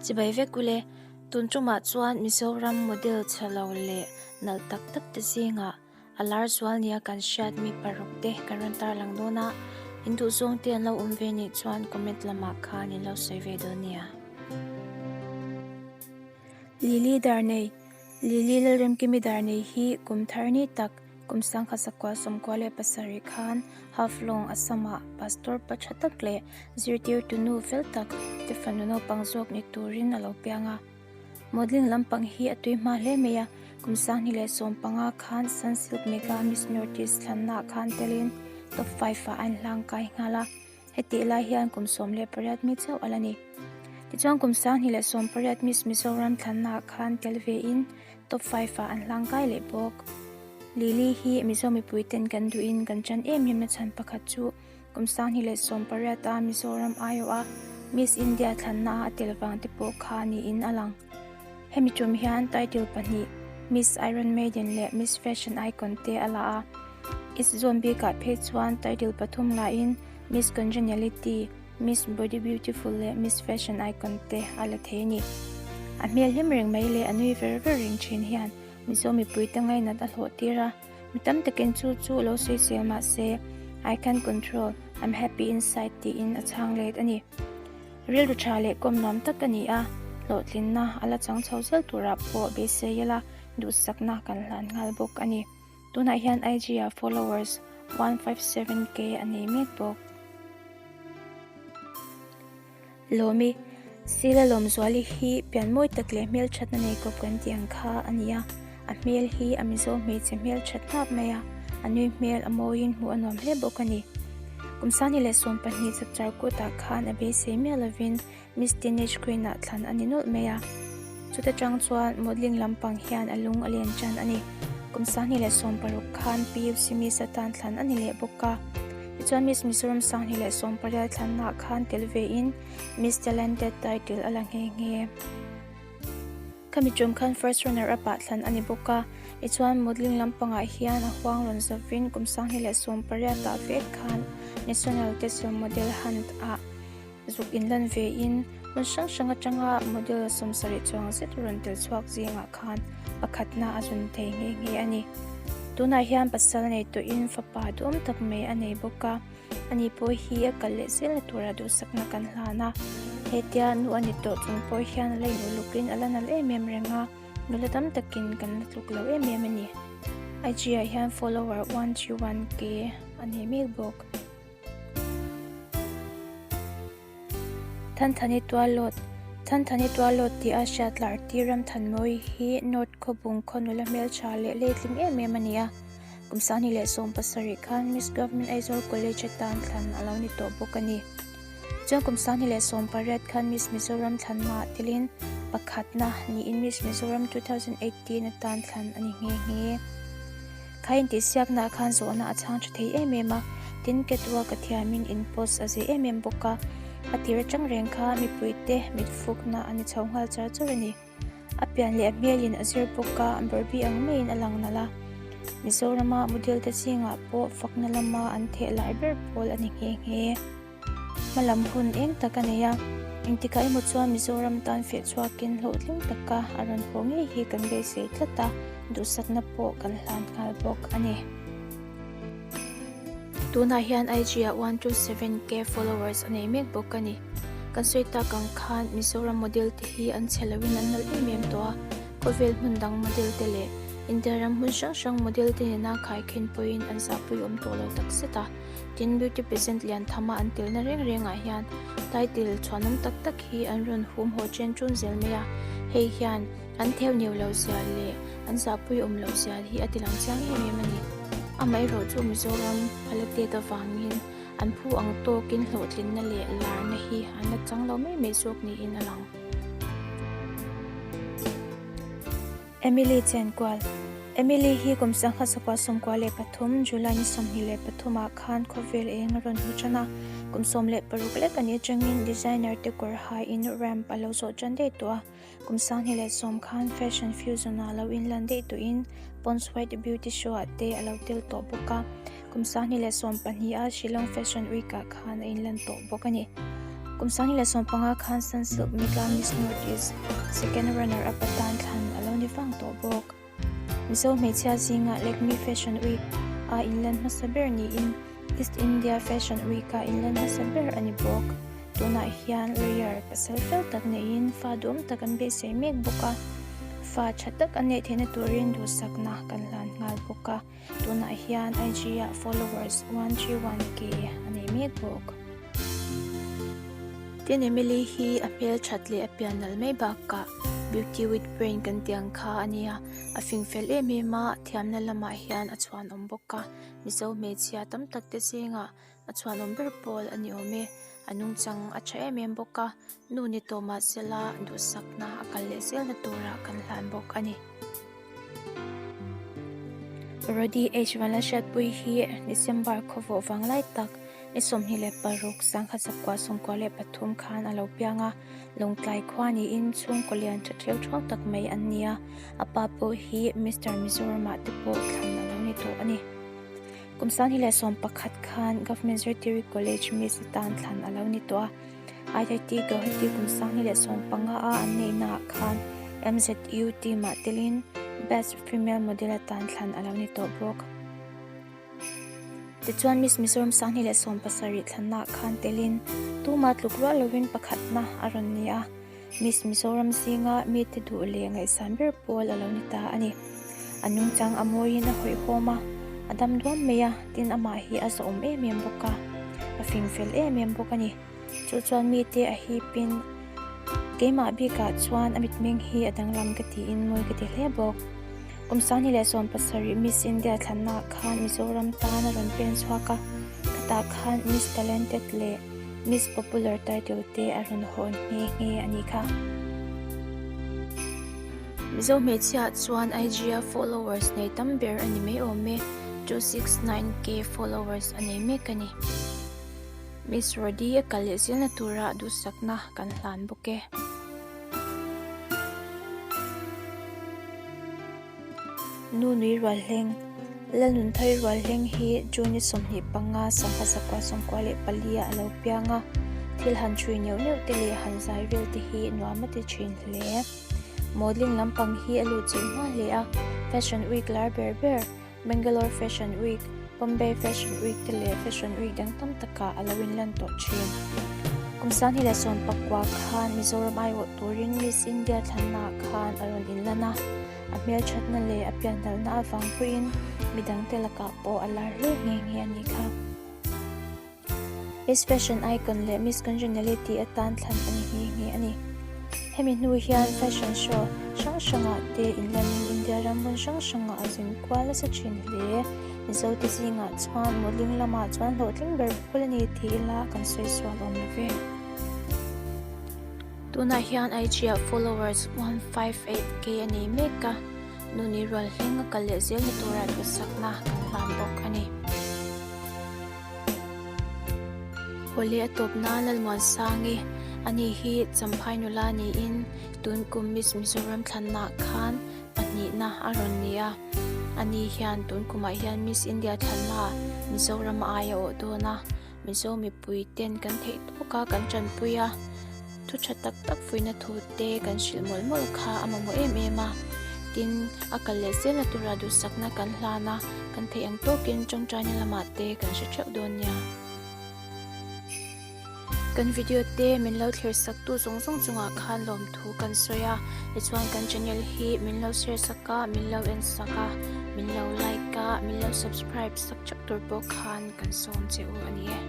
Chibai vek ule, tun tumah chuan Mizoram model chhe lo leh nalh tak tak te zingah a lar zual nia kan hriat mi paruk te kan rawn tarlang dawn a, in duh zawng te an lo awm ve nih chuan comment lamah khan in lo sawi ve dawn nia. Lily Darnei Lily Lalremkimi Darnei hi kum thar ni tak kum sangkhat 97 khan Haflong Assam-ah pastor pa tha tak leh zirtirtu nu fel tak te fanu naupang zawk ni turin a lo piang a. Modeling lampang hi a tui hma hle mai a, kum 2015 khan Sunsilk Mega Miss Northeast thlannaah khan telin top five-ah a inhlangkai nghal a. Hetih lai hian kum 18 mi chauh a la ni. Tichuan kum 2018 Miss Mizoram thlannaah khan tel vein top five-ah an hlangkai leh bawk. Lily hi Mizo mipuiten kan duhin kan chan em em na chhan pakhat chu kum 2018 a Mizoram aiawha Miss India thlannaah a tel vang te pawh kha niin a lang. Hemi tum hian title pahnih Miss Iron Maiden leh Miss Fashion Icon te a la a. East Zone bikah phei chuan title pathum lahin Miss Congeniality, Miss Body Beautiful leh Miss Fashion Icon te a la thei a ni. A hmel hlim reng mai leh a nui ver ver reng thin hian Mizo mipuite ngainat a hlawh tir a, mi tam takin chu chu lo sawisel mah se I can't control, I'm happy inside tiin a chhang let a ni. Rilru tha leh kawm nuam tak a ni a, hlawhtlinna a la chang chho zel turah pawh beisei ila duhsakna kan hlan nghal bawk a ni. Tunah hian IG-ah followers 157k a nei mek bawk. Lawmi, Sila Lawmzuali hi pian mawi tak leh hmelthatna nei kawp kan tih ang kha a ni a, a hmel hi a Mizo hmeichhe hmelthat hnap mai a, a nui hmel a mawiin hmuh a nuam hle bawk a ni. Kum 2012 chapchar kutah khan a beisei miah lovin Miss Teenage Queen-ah thlan a ni nawlh mai a. Chuta tang chuan modelling lampang hian a lung a len tan a ni. Kum 2016 khan PUC Miss atan thlan a ni leh bawk a. Tichuan Miss Mizoram 2018 thlannaah khan tel vein Miss Talented title a la nghe nghe. Khami tum khan first runner up ah thlan a ni bawk a. Tichuan modelling lampangah hian a huang rawn zavin kum 2018 ah vek khan National Tesel Model Hunt ah Zuk inlan vein hmun hrang hrang atanga model 70 chuang zet rawn tel chhuak zingah khan pakhatna a zun thei nghe nghe a ni. Tunah hian pasal nei tawhin fapa duhawm tak mai a nei bawk a, ani pawh hi a kal leh zelna tura duhsakna kan hlan a. Hetia nu a ni tawh chung pawh hian a la in ulukin a la nalh em em reng a, nula tam takin kan la tluk lo em em a ni. IG ah hian follower 131k a nei mek bawk. Thanthani Tualawt Thanthani Tualawt tih a hriat lar tir Ramthanmawi hi North Khawbung khaw nula hmeltha leh leitling em em a ni a. Kum 2017 khan Miss Government Aizawl College atan thlan a lo ni tawh bawk a ni. Chuan kum 2018 khan Miss Mizoram thlannaah telin pakhatna niin Miss Mizoram 2018 atan thlan a ni nghe nghe. Kha intihsiaknaah khan zawhna a chhang tha thei em em a, tin catwalk a thiamin in post a zei em em bawk a, a tir atang reng kha mipuite mitfukna a ni chho nghal char char a ni. A pian leh a hmelin a zir bawk a, Barbie ang maiin a lang nalh a. Mizorama model te zingah pawh fakna lama an theh lai ber pawl a ni nghe nghe. Hmalam hun eng tak a nei a, engtikah emaw chuan Mizoram tan feh chhuakin hlawhtling taka a rawn haw ngei hi kan beisei tlat a, duhsakna pawh kan hlan nghal bawk a ni. Tunah hian IG-ah 127k followers a nei mek bawk a ni. Kan sawi tak ang khan Mizoram model te hi an chhe loin an nalh em em tawh a, khawvel hmun dang model te leh India ram hmun hrang hrang model te nena khaikhin pawhin an zahpui awm tawh lo takzet a. Tin, beauty pageant lian thama an telna reng rengah hian title chhuanawm tak tak hi an rawn hum haw chen chun zel mai a, hei hian an theu neu lo zia leh an zahpui awm loh zia hi a tilang chiang em em a ni. Amaherawhchu Mizoram a la tet avangin an phu ang tawkin hlawhtlinna leh larna hi an la chang lo mai mai zawk niin a lang. Emily Chenkual Emily hi kum 1993 July ni 23 ah khan khawvel eng a rawn hmu tan a, kum 16 lek a nih atangin designer te kawr haiin ramp a lo zawh tan daih tawh a, kum 2010 khan fashion fusion ah lo inlan daih tawhin Pond's White Beauty Show ah te a lo tel tawh bawk a, kum 2012 a Shillong Fashion Week ah khan a inlan tawh bawk a ni. Kum 2015 khan Sunsilk Mega Miss North East second runner up atan thlan a lo ni vang tawh bawk. Mizo hmeichhia zingah Lakme Fashion Week a inlan hmasa ber niin East India Fashion Week a inlan hmasa ber a ni bawk. Tunah hian lawyer pasal fel tak neiin fa duhawm tak an beisei mek bawk a, fa tha tak an neih theihna turin duhsakna kan hlan nghal bawk a. Tunah hian IG ah followers 131k a nei mek bawk. Tin Emily hi a hmel that leh a pian nalh mai bakah beauty with brain kan tih ang kha a nia. A fing fel em em a, thiamna lamah hian a chhuanawm bawk a. Mizo hmeichhia tam tak te zingah a chhuanawm ber pawl a ni awm e. A nungchang a tha em em bawk a, nu ni tawh mahsela duhsakna a kal leh zelna turah kan hlan bawk a ni. Rody H Vanlalhriatpui hi December khawvawh vanglai tak ni 26 1993 khan a lo piang a, Lawngtlai khua niin chhungkaw lian tha theu thau tak mai an ni a, a pa pawh hi Mister Mizoramah te pawh thlan a lo ni tawh a ni. Kum 2011 khan Government Zirtiri College Miss atan thlan a lo ni tawh a, IIT Guwahati kum 2015 a an neihnaah khan MZU team ah telin Best Female Model atan thlan a lo ni tawh bawk. Tichuan Miss Mizoram 2017 thlannaah khan telin tumah tluk ruah lovin pakhatna a rawn ni a, Miss Mizoram zinga mite duh leh ngaihsan ber pawl a lo ni ta a ni. A nungchang a mawiin a hawihhawm a, a dam duam mai a, tin amah hi a zawhawm em em bawk a, a fing fel em em bawk a ni. Chu chuan mite a hipin keimah bikah chuan a mitmeng hi a danglam ka tiin mawi ka ti hle bawk. Kum 2017 Miss India thlannaah khan Mizoram tan a rawn pen chhuak a, khatah khan Miss Talented leh Miss Popular title te a rawn hawn nghe nghe a nih kha. Mizo hmeichhia chuan IG a followers nei tam ber a ni mai awm e, 269k followers a nei mek a ni. Miss Rody a kal leh zelna tura duhsakna kan hlan bawk e. Nu nui rual hleng, Lalnunthai rual hleng hi June ni 25 1994 ah a lo piang a, thil han chhui neuh neuh te leh han zai vel te hi nuam a ti thin hle. Modelling lampang hi a lut chilh hma hle a, Fashion Week lar ber ber, Bangalore Fashion Week, Bombay Fashion Week te leh Fashion Week dang tam takah a lo inlan tawh thin. Kum 2019 khan Mizoram aiawh turin Miss India thlannaah khan a rawn inlan a, a hmelthatna leh a pianhnalhna avang pawhin midangte lakah pawh a lar hle nghe nghe a nih kha. Miss Fashion Icon leh Miss Congeniality atan thlan a ni nghe nghe a ni. Hemi hnu hian fashion show hrang hrangah te inlanin India ram hmun hrang hrangah a zin kual nasa thin hle. Mizote zingah chuan modelling lamah chuan hlawhtling ber pawl a ni ti ila kan sawi sual awm lo ve. Tunah hian IG ah followers 158k a nei mek a, nuni rual hleng a kal leh zelna tura duhsakna kan hlan bawk a ni. Awle a tawp nan Lalmuansangi ani hi Champhai nula niin tun kum Miss Mizoram thlannaah khan pahnihna a rawn ni a, ani hian tun kumah hian Miss India thlannaah Mizoram a ai a awh dawn a, Mizo mipui ten kan theih tawk a kan tanpui a, thu tha tak tak fuihna thu te kan hrilh mawlh mawlh kha a mamawh em em a, tin a kal leh zelna tura duhsakna kan hlan a, kan theih ang tawkin tawngtaina lamah te kan hre theuh dawn nia. Kan video te min lo thlir sak tu zawng zawng chungah khan lawmthu kan sawi a, tichuan kan channel hi min lo share sak a, min lo en sak a, min lo like a, min lo subscribe sak theuh tur pawh khan kan sawm che u a ni e.